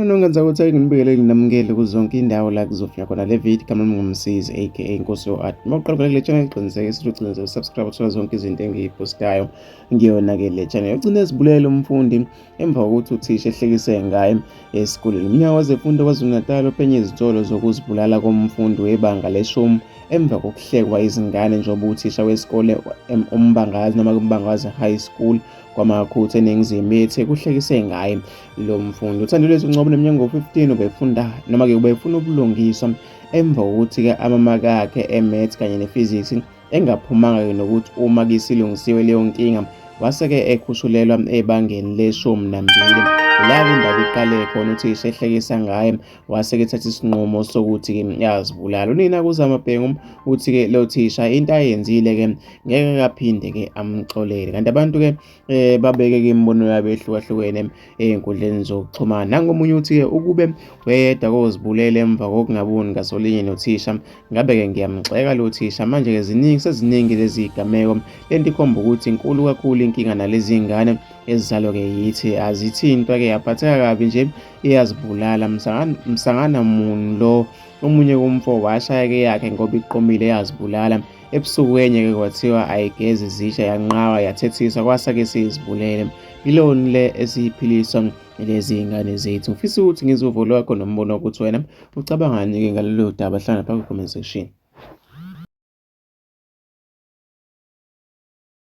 Sanibona nongenza ukuthi nginibikele nginamukele kuzo zonke indawo la kuzofika khona le video. Igama lami nguMsizi aka Inkosi yo-Art. Uma uqala kule channel qinisekisa ukuthi ugcine usubscribe uthola zonke izinto engiyipostayo ngiyona-ke le channel. Ugcine ezibulele umfundi emva kokuthi uthisha ehlekise ngaye esikoleni. Umnyango wezeMfundo KwaZulu-Natal uphenye izinsolo zokuzibulala komfundi webanga leshumi emva kokuhlekwa izingane njengoba uthisha wesikole uMbangazi noma kuMbangazi High School KwaMakhutha eNingizimu yeTheku uhlekise ngaye lo mfundi. UThandolwethu Ngcobo neminyaka ngo-15 ubefunda noma-ke ubefuna ubulungiswa emva kokuthi-ke amamaki akhe e-maths kanye ne-physics engaphumanga-ke nokuthi uma kisilungisiwe leyo nkinga wase-ke ekhushulelwa ebangeni leshumi nambili. La-ke indaba iqale khona uthisha ehlekisa ngaye wase-ke ethatha isinqumo sokuthi-ke yazibulala. Unina kuZama Bhengu uthi-ke lo thisha into ayenzile-ke ngeke kaphinde-ke amxolele. Kanti abantu-ke babeke-ke imibono yabo ehlukahlukene ey'nkundleni zokuxhumana. Nangomunye uthi-ke ukube weyedwa kozibulele emva kokungaboni ngasolinye nothisha ngabe-ke ngiyamgxeka lo thisha. Manje-ke ziningi seziningi lezi zigameko. Le nto ikhomba ukuthi inkulu kakhulu inkinga nalezi ngane ezizalwa-ke yithi azithintwa-ke yaphatheka kabi nje iyazibulala msangana muni lo omunye kumfo washaya-ke yakhe ngoba iqomile yazibulala ebusuku enye-ke kwathiwa ayigezi zisha yanqawa yathethiswa kwasa-ke siyizibulele iloni le esiyiphiliswa lezi ngane zethu. Ngifisa ukuthi ngizwe uvo lwakho nombono ukuthi wena ucabangani-ke ngalolu daba. Hlala lapha kwi-comment section.